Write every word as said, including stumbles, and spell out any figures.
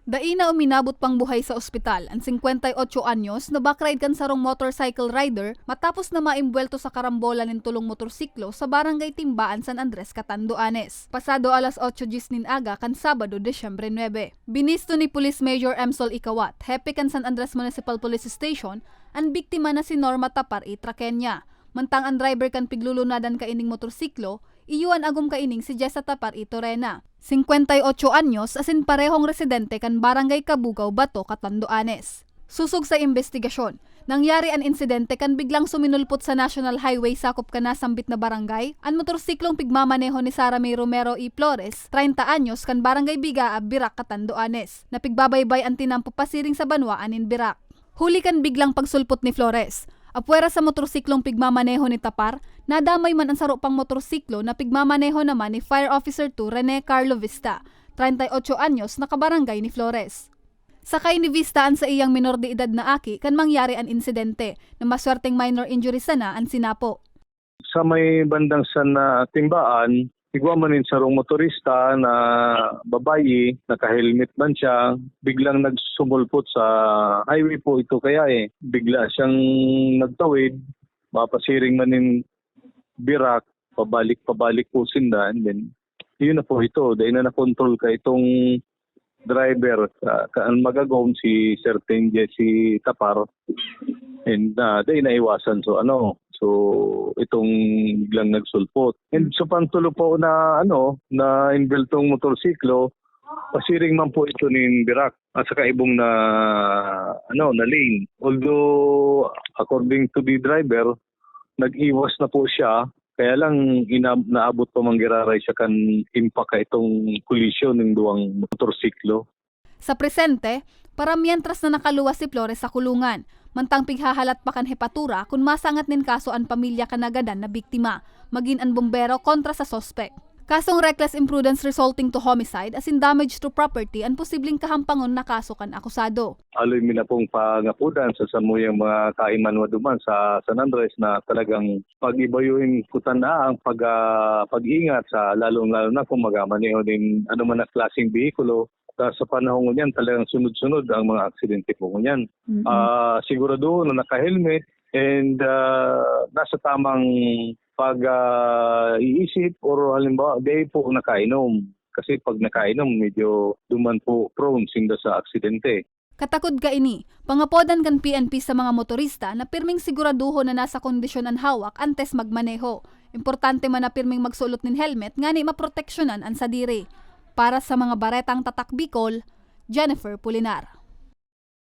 Dai na uminabot pang buhay sa ospital an singkwenta y otso anyos na backride kan sarong motorcycle rider matapos na maimbwelto sa karambola nin tulong motorsiklo sa Barangay Timbaan, San Andres, Catanduanes, pasado alas otso dies nin aga kan Sabado, Disyembre nuebe. Binisto ni Police Major Emsol Ikawat, hepe kan San Andres Municipal Police Station, an biktima na si Norma Tapar y Traqueña, mantang an driver kan piglulunadan kaining motorsiklo, iyo an agom kaining si Jessa Tapar y Torena, singkwenta y otso anyos, asin parehong residente kan Barangay Kabugaw, Bato, Catanduanes. Sosog sa imbestigasyon, nangyari an insidente kan biglang suminulpot sa National Highway sakop kan nasambit na barangay an motorsiklong pigmamaneho ni Sara May Romero y Flores, treinta anyos, kan Barangay Bigaab, Virac, Catanduanes, na pigbabaybay an tinampo pasiring sa banwaan nin Virac. Huli kan biglang pagsulpot ni Flores, apwera sa motorsiklong pigmamaneho ni Tapar, nadamay man an saro pang motorsiklo na pigmamaneho naman ni Fire Officer two Rene Carlo Vista, treinta y otso anyos, na kabarangay ni Flores. Sakay ni Vista an saiyang minor de edad na aki kan mangyari an insidente, na maswerteng minor injury sana an sinapo. Sa may bandang sa na Timbaan, igwa man nin sarong motorista na babayi, naka-helmet man siya, biglang nagsumulpot sa highway po ito kaya eh. Bigla siyang nagtawid, mapasiring man nin Virac, pabalik-pabalik po sinda, and then, yun na po ito, dahil na nakontrol ka itong driver, ah, ka-, ang magagom si Sir Ten Jesse Tapar, and, ah, dahil naiwasan, so ano, so itong biglang nagsulpot. And so pang tulo po na, ano, na imbeltong motorsiklo, pasiring man po ito nin Virac at saka ibong na, ano, na lane. Although, according to the driver, nag-iwas na po siya, kaya lang ina-, naabot pa man giraray siya kan impact ka itong kolisyon ng duwang motorsiklo. Sa presente, paramientras na nakaluwas si Flores sa kulungan, mantang pighahalat pa kan hepatura kun masangat nin kaso an pamilya kan nagadan na biktima, magin an bombero kontra sa suspek. Kasong reckless imprudence resulting to homicide asin damage to property an posibleng kahampangon na kaso kan akusado. Haloy mi na pong pangapodan sa samuyang mga kaimanwa duman sa San Andres na talagang pag-ibayuhin kutan na ang pag-, ah, pag-ingat sa lalong-lalo na kung magamaneho nin anuman na klaseng behikulo. Sa, sa panahon ngunyan, talagang sunod-sunod ang mga aksidente po ngunyan. Mm-mm. Ah, siguraduhon na naka-helmet and, ah, nasa tamang pag, ah, iisip or halimbawa, dai po nakainom. Kasi pag nakainom, medyo duman po prone sinda sa aksidente. Katakod kaini, pangapodan kan P N P sa mga motorista na pirming siguraduhon na nasa kondisyon an hawak antes magmaneho. Importante man na pirming magsulot nin helmet ngani maproteksyonan an sadiri. Para sa mga baretang Tatak Bicol, Jennifer Pulinar.